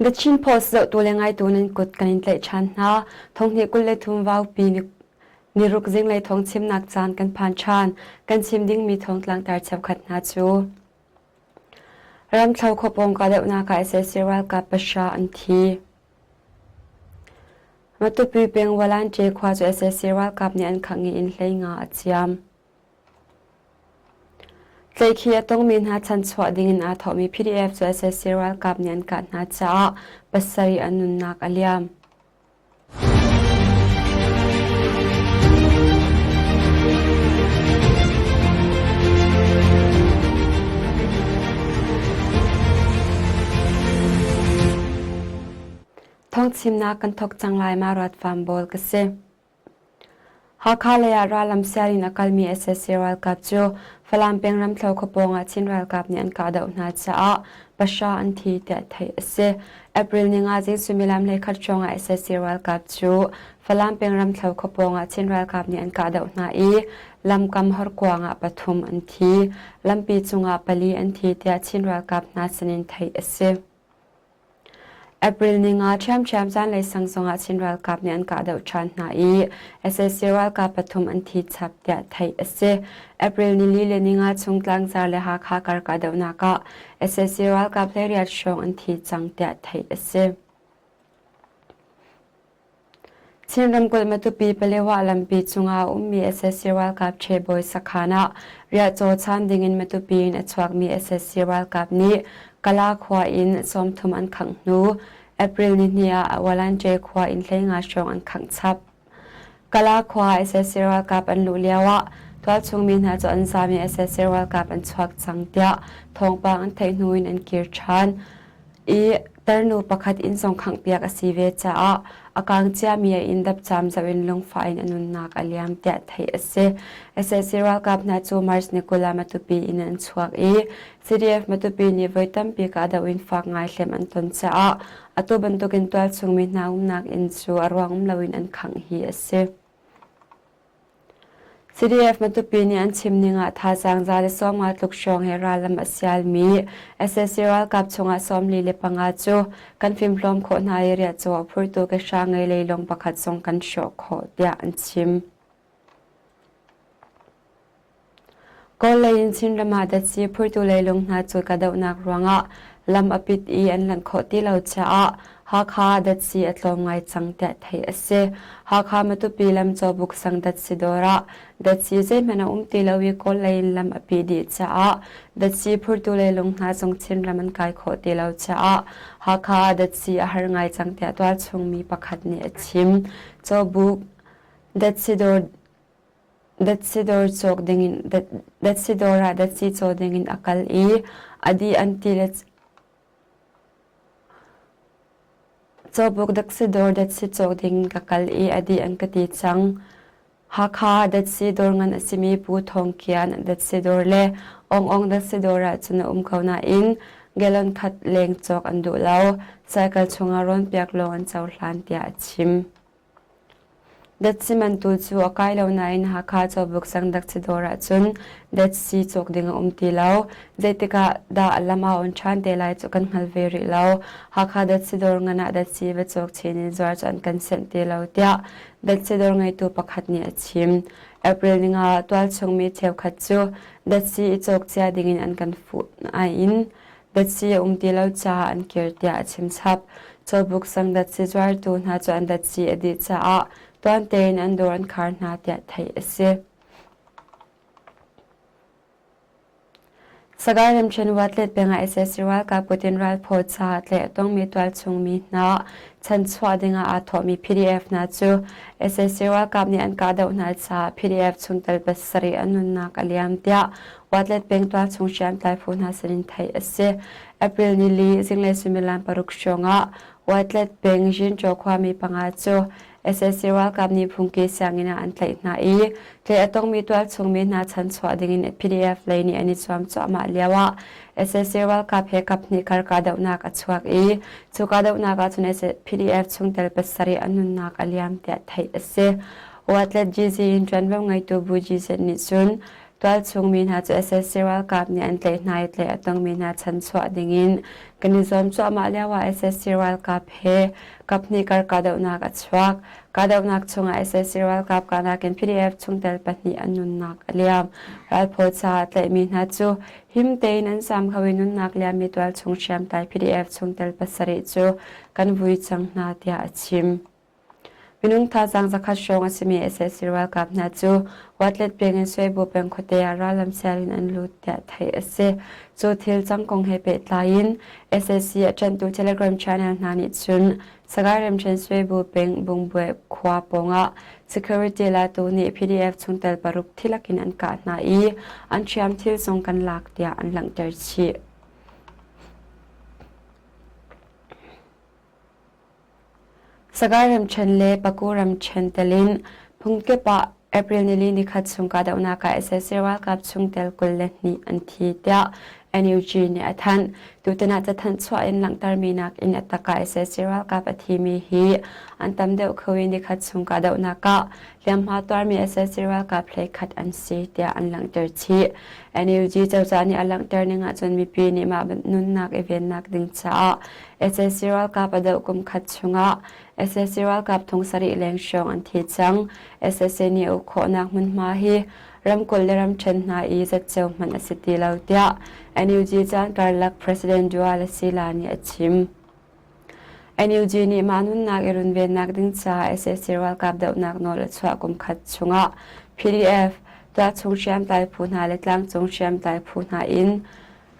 The Chin Post zohtu le ngaitu nan kut kan in tlaih ṭhan hna. Thonghnih 23 vaupi niruk zinglei thawng chimnak caan kan phan ṭhan. Kan chim dingmi thawng tlangtar cheukhat hna cu Ramthlo khuapawng kahdohnak ah sac ralkap pahra an thi. Matupi peng Walanṭe khua cu sac ralkap nih an khangh i inn 15 a ciam. Tlaihkhih a tongmi hna chanchuah dingin aa thawhmi PDF cu sac ralkap nih an kah hna caah pasarih an nunnak a liam. Thawngchimnak kan thawk cang lai ma ruat fam bawl ka si. Hakha lei ah rallam sial in a kalmi sac ralkap cu Falam peng Ramthlo khuapawng ah Chin ralkap nih an kahdoh hna caah pahra an thi tiah theih a si. April ninga zing suimilam 11 hrawng ah sac ralkap cu Falam peng Ramthlo khuapawng ah Chin ralkap nih an kahdoh hna i lamkam horkuang ah pathum an thi. Lampi cungah pali an thi tiah Chin ralkap hna sinin theih a si. April ninga ṭhiamṭhiam zanlei sang zongah Chin ralkap nih an kahdoh ṭhan hna i sac ralkap pathum an thi chap tiah theih a si. April nili le ninga chung Tlangzar le Hakha kar kahdohnak ah sac ralkap 18 hrawng an thi cang tiah theih a si. Chin ramkulh Matupi Palewa lampi cungah a ummi sac ralkap ṭhebawi sakhan ah riahcaw chaan dingin Matupi in a chuakmi sac ralkap nih Kala khua in 30 an khangh hnu April nihnih ah Walanṭe khua in 15 hrawng an khangh chap. Kala khua sac ralkap an luh lioah tualchung mi hna cu an zaam i sac ralkap an chuak cang tiah thawngpang an theih hnu in an kir ṭhan. i tarnu pakhat inn zong khanghpiak a si ve caah a kaang ciami a inn dapcaam zoh in lungfah in a nunnak a liam tiah theih a si. Sac ralkap hna cu March ni 20 ah Matupi in an chuak i CDF Matupi nih voi tampi kahdoh in fak ngai hlem an ton caah atu bantukin tualchung mi hna umnak inn cu a ruang um loin an khangh hi a si. CDF Matupi nih an chim ning ah thazaang 150 tluk hrawng he rallam a sialmi sac ralkap chungah 45 cu kan fimhlawm khawh hna i riahcaw a phurtu kehra ngei leilawng pakhat zong kan hrawh khawh tiah an chim. Kawl lei in Chinram ah datsi phurtu leilung hna cu kahdohnak ruangah lam a pit i an lanh khawh ti lo caah Hakha datsi a tlawm ngai cang tiah theih a si. Hakha Matupi lam Cawbuk sang datsi dawr ah datsi zeihmanh a um ti lo i Kawl lei in lam a pih dih caah datsi phurtu leilung hna zong Chinram an kai khawh ti lo caah Hakha ah datsi a har ngai cang tiah tualchung mi pakhat nih a chim. Cawbuk datsi dawr Datsi dawr cawk dingin datsi dawr ah datsi caw dingin a kal i a di an ti le cawbuk datsi dawr datsi cawk dingin ka kal i a di an ka ti cang. Hakha datsi dawr ngan a simi Pu Thawng Kian datsi dawr le Ong Ong datsi dawr ah cun a um ko nain gallon khat leng cawk an duh lo. Cycle chungah rawnpiak lawng an cohlan tiah a chim. Datsi man tu cu a kai lo nain Hakha cawbuk sang datsi dawr ahcun datsi cawk ding a um ti lo. Zeitik ah dah a lam aa on ṭhan te lai cu kan hngal ve rih lo. Hakha datsi dawr ngan ah datsi va cawk chin in zuar cu an kan senh ti lo tiah datsi dawr ngeitu pakhat nih a chim. April ninga ah tualchung mi cheukhat cu datsi i cawk cia dingin an kan fuh nain Datsi a um ti lo caah an kir tiah a chim chap. Cawbuk sang datsi zuartu hna cu an datsi a dih caah tuan tein an dawr an khar hna tiah theih a si. Sagaing ramṭhen Watlet peng ah sac ralkap kut in ralphaw caah tlaih a tongmi tualchung mi hna chanchuah dingah aa thawhmi PDF hna cu sac ralkap nih an kahdoh hna caah PDF chungtel pasarih an nunnak a liam tiah Watlet peng tualchung hriamtlai phu hna sinin theih a si. April nili zinglei suimilam paruk hrawng ah Watlet peng Jinchaw khuami panga cu sac ralkap nih phungki sianginn ah an tlaih hna i tlaih a tongmi tualchung mi hna chanchuah dingin PDF lei nih an i zuam cuahmah lio ah sac ralkap he kaphnih kar kahdohnak a chuak i cu kahdohnak ahcun PDF chungtel pasarih an nunnak a liam tiah theih a si. Watlet GZ in ṭuanvo ngeitu Bu GZ nih cun. Tualchung mi hna cu sac ralkap nih an tlaih hna i tlaih a tongmi hna chanchuah dingin kan i zuam cuahmah lioah sac ralkap he kaphnih kar kahdohnak a chuak. Kahdohnak chungah sac ralkap kahnak in PDF chungtel pahnih an nunnak a liam. Ralphaw caah tlaihmi hna cu him tein an zaam kho i nunnak liammi tualchung hriamtlai PDF chungtel pasarih cu kan vui cang hna tiah a chim. Minung thazaang zakhat hrawng a simi sac ralkap hna cu Watlet peng in Suaibu peng khuate ah rallam sial in an lut tiah theih a si. Cu thil cang kong he pehtlai in sac a ṭanhtu Telegram channel hna nih cun Sagaing ramṭhen Suaibu peng Bungbue khua pawngah security latu nih PDF chungtel paruk thilak in an kah hna i an hriamthil zong kan lak tiah an langhter chih. Sagaing ramṭhen le Paku ramṭhen tel in phungkip ah April nili nikhat chung kahdohnak ah sac ralkap chungtel 22 an thi tiah NUG nih a thanh. Tutan ah cathanh chuah in langhtermi nakin a tak ah sac ralkap a thimi hi an tam deuh kho i nikhat chung kahdohnak ah hliamhma tuarmi sac ralkap hleikhat an si tiah an langhter chih. NUG cozah nih a langhter ning ahcun mipi nih mah nunnak i vennak ding caah sac ralkap a doh kum khat chungah sac ralkap thong sarih leng hrawng an thi cang. Sac nih uk khawhnak hmunhma hi ramkulh le ramṭhen hna i zatceo hmanh a si ti lo tiah NUG caan karlak President Dua Lasila nih a chim. NUG nih mah nunnak i runvennak ding caah sac ralkap dohnak nawl a chuah kum khat chungah PDF, tuahchung hriamtlai phu hna le tlangcung hriamtlai phu hna in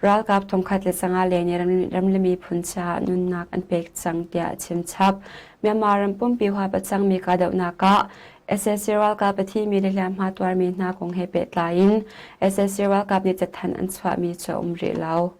Ralkap thongkhat le sanga leng nih ramle miphun caah nunnak an pek cang tiah a chim chap. Myanmar ram pumpi huap a cangmi kahdohnak ah sac ralkap a thimi le hliamhma tuarmi hna kong he pehtlai in sac ralkap nih cathanh an chuahmi cu a um rih lo.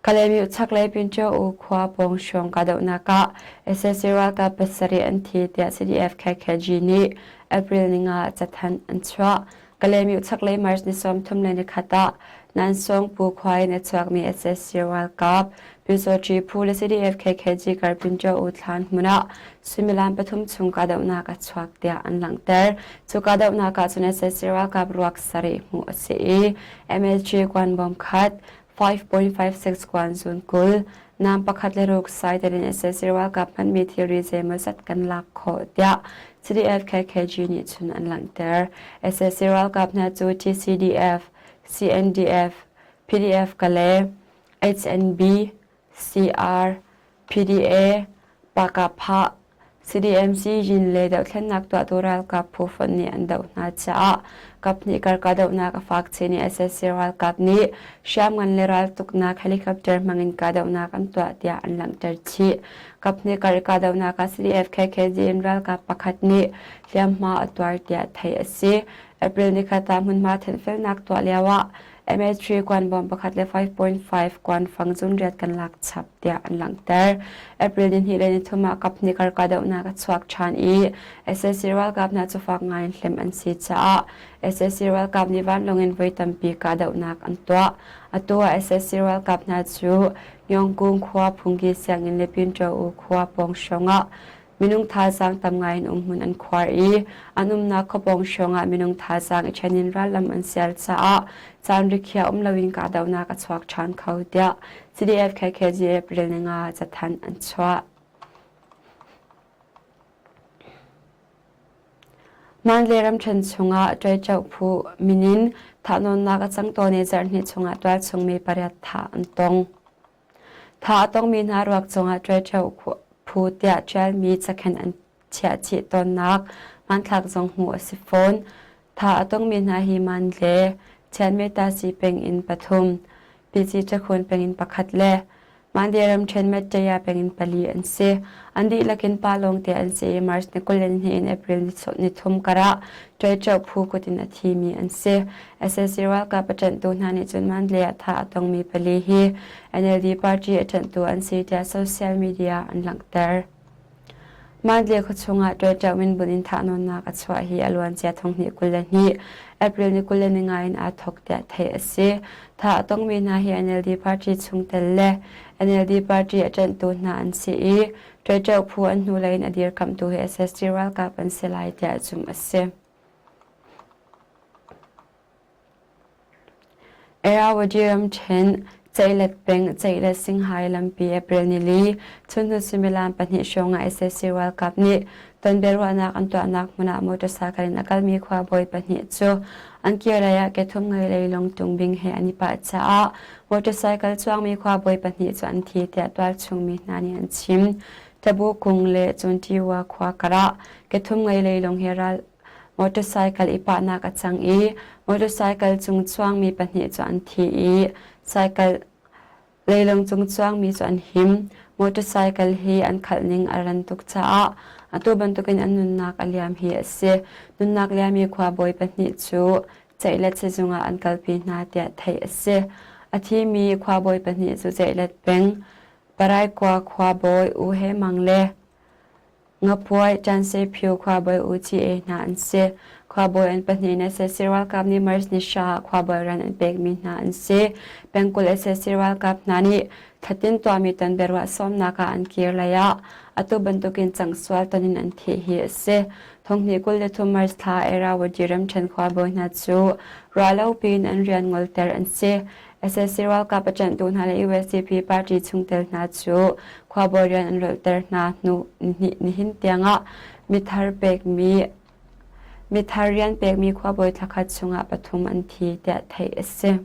Kalaymyo chaklei Pinṭio-u khua pawng hrawng kahdohnak ah sac ralkap pasarih an thi tiah CDF KKG nih April ninga ah cathanh an chuah. Kalaymyo chaklei March ni 31 ah Nansawngpu khua in a chuakmi sac ralkap Pyusawṭi phu le CDF KKG kar Pinṭio-u thlan hmun ah suimilam pathum chung kahdohnak a chuak tiah an langhter. Cu kahdohnak ah cun sac ralkap ruak sarih hmuh a si i MHG kuanbawm khat 5.56 kuan zun 20 nam pakhat le ruk sai telin sac ralkap hmanmi thilri zeimawzat kan lak khawh tiah CDF KKG nih cun an langhter. Sac ralkap hna cu TCDF, CNDF, PDF Kale, HNB, CR, PDA, Pakapha, CDMC yin le dohthlennak tuahtu ralkap phu fonh nih an doh hna caah kaphnih kar kahdohnak a fak chin i sac ralkap nih hriamngan le raltuknak helicopter hmangin kahdohnak an tuah tiah an langhter chih. Kaphnih kar i kahdohnak ah CDF KKG in ralkap pakhat nih hliamhma a tuar tiah theih a si. April nikhat ah hmunhma thenhfelnak tuah lioah MH3 kuanbawm pakhat le 5.5 kuanfang zunriat kan lak chap tiah an langhter. April ni hnih le ni thum ah kaphnih kar kahdohnak a chuak ṭhan i sac ralkap hna cu fak ngai in hlem an si caah sac ralkap nih vanlawng in voi tampi kahdohnak an tuah. Atu ah sac ralkap hna cu Myongkung khua phungki sianginn le Pinṭo-u khua pawng hrawng ah Minung thazaang tam ngai in umhmun an khuar i an umnak khuapawng hrawngah minung thazaang i ṭhen in rallam an sial caah caan rikhiah um loin kahdohnak a chuak ṭhan kho tiah CDF KKG April ninga cathanh an chuah. Mandalay ramṭhen chungah ṭuaiṭoh phu min in thahnawnnak a cang tawn i zarhhnih chungah tualchung mi pariat thah an tong. Thah a tongmi hna ruak cungah ṭuaiṭheo phu tiah ṭialmi cakhenh an chiah chih tawnnak hmanthlak zong hmuh a si fawn. Thah a tongmi hna hi Mandle, Chianmetasi peng in pathum, Pici Ṭakhun peng in pakhat le Mandle ramṭhen Mettaya peng in pali an si. An dihlak in pa lawngte an si i March ni 22 in April ni thum karah ṭuaiṭheo phu kut in a thimi an si. Sac ralkap a ṭanhtu hna nih cun Mandalay ah thah a tongmi pali hi NLD party a ṭanhtu an si tiah social media an langhter. Mandalay khuachung ah Ṭuaiṭauh minbun in thahnawnnak a chuah hi a luancia thonghnih 22 April ni 25 in aa thawk tiah theih a si. Thah a tongmi hna hi NLD party chungtel le NLD party a ṭanhtu hna an si i Ṭuaiṭauh phu an hnulei in a dirkamhtu hi SSG ralkap an si lai tiah zumh a si. Irrawaddy ramṭhen Ceihlet peng Ceihlet Singhai lampi April nili chunhnu suimilam pahnih hrawng ah sac ralkap nih tonbiaruahnak an tuahnak hmun ah motorcycle in a kalmi khuabawi pahnih cu an kirlei ah kethum ngei leilung tungbing he an i pah caah motorcycle chuangmi khuabawi pahnih cu an thi tiah tualchung mi hna nih an chim. Tabu kung le Cuntiwa khua karah kethum ngei leilung he ral Motorcycle i pahnak a cang i motorcycle cung chuangmi pahnih cu an thi i cycle leilung cung chuangmi cu an him. Motorcycle hi an khalhning a ran tuk caah atu bantukin an nunnak a liam hi a si. Nunnak liami khuabawi pahnih cu ceihlet sizung ah an kalpi hna tiah theih a si. A thimi khuabawi pahnih cu ceihlet peng Paraikua khuabawi U He Mang le Ngapuai, Ṭansephiu khuabawi U Ci hna an si. Khuabawi an pahnih in sac ralkap nih March ni hra ah khuabawi rian an pekmi hna an si. Pengkulh sac ralkap hna nih thlatin tuahmi tonbiaruah sawmnak ah an kir lei ah atu bantukin cangsual ton in an thih hi a si. Thonghnih 23 March thla Irrawaddy ramṭhen khuabawi hna cu ruahlopi in an rian ngolter an si. Sac ralkap a ṭanhtu hna le USDP party chungtel hna cu khuabawi rian an rolhter hna hnu nihin tiangah mithar pekmi mithar rian pekmi khuabawi thlakhat chungah pathum an thi tiah theih a si.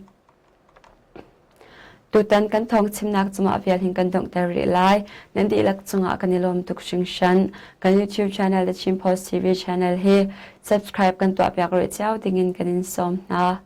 Tutan kan thawng chimnak cungah vial hin kan donghter rih lai. Nan dihlak cungah kan i lawm tuk hringhran. Kan YouTube channel The Chin Post TV channel hi subscribe kan tuahpiak rih cio dingin kan in sawm hna.